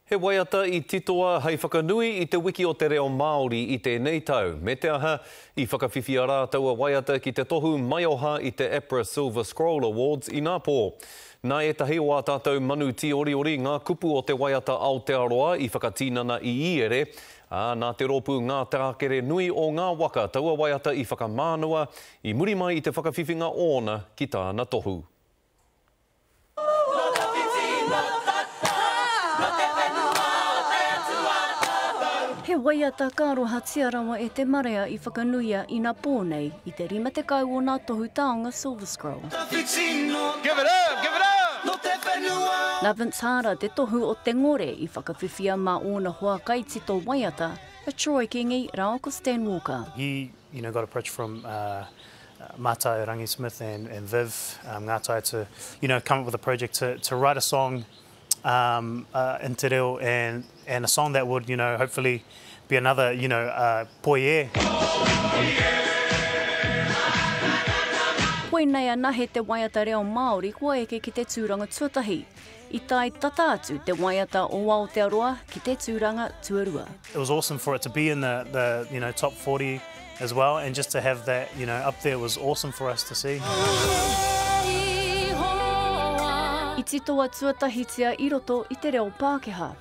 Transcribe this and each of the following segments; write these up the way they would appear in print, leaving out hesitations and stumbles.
He waiata i titoa hei whakanui i Te Wiki o te Reo Māori i tēnei tau, me te aha, i whakawhiwhia rā taua waiata ki te tohu maioha i te APRA Silver Scroll Awards inapō. Nā ētahi o ā tātou manu tīoriori ngā kupu o te waiata Aotearoa i whakatinana i Iere, ā, nā te rōpū Ngā Tākere Nui o Ngā Waka taua waiata i whakamānawa i muri mai i te whakawhiwhinga ōna ki tāna tohu. Nō tawhiti, nō tata, nō te whenua o te Atua tātou. He waiata ka arohatia rawa e te marea i whakanuia inapō nei i te 50 o nā tohu taonga Silver Scroll. Tawhiti, nō Give it up, give it up! Nō te whenua. Nā Vince Hara te tohu o te ngore i whakawhiwhia mā ōna hoa kaitito waiata a Troy Kingi rāua ko Stan Walker. He you know got approached from uh, Mātai Rangi Smith and, and Viv um, Ngātai to, you know, come up with a project to, to write a song um, uh, in te reo and, and a song that would, you know, hopefully be another, you know, uh, poi e. Koinei anahe te waiata reo Māori kua eke ki te tūranga tuatahi. I tae tata atu te waiata o Aotearoa ki te tūranga tuarua. It was awesome for it to be in the, the you know, top 40 as well and just to have that you know, up there was awesome for us to see. I titoa tuatahitia i roto i te reo Pākehā.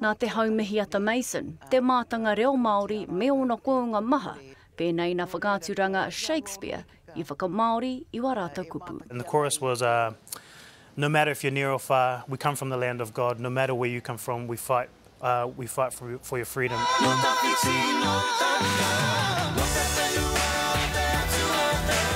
Nā Te Haumihiata Mason, te mātanga reo Māori me ōna kounga maha, pēnei nā whakaaturanga Shakespeare i whakamāori i wā rātou kupu. And the chorus was uh, No matter if you're near or far, we come from the land of God, no matter where you come from, we fight, uh, we fight for, for your freedom.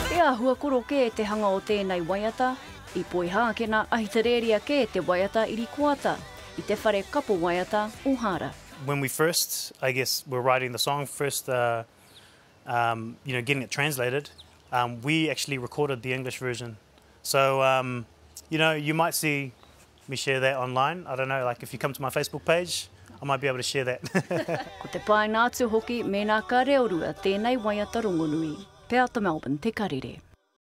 He āhua korokē te hanga o tēnei waiata, i Poihākena, Ahitereiria kē te waiata i rikoata i te whare kapo waiata o Hāra. When we first, I guess, were writing the song, first uh, um, you know, getting it translated, um, we actually recorded the English version. So, um, you know, you might see me share that online. I don't know, like if you come to my Facebook page, I might be able to share that. Ko te painga atu hoki mēnā ka reorua tēnei waiata rongonui. Peata Melbourne, Te Karere.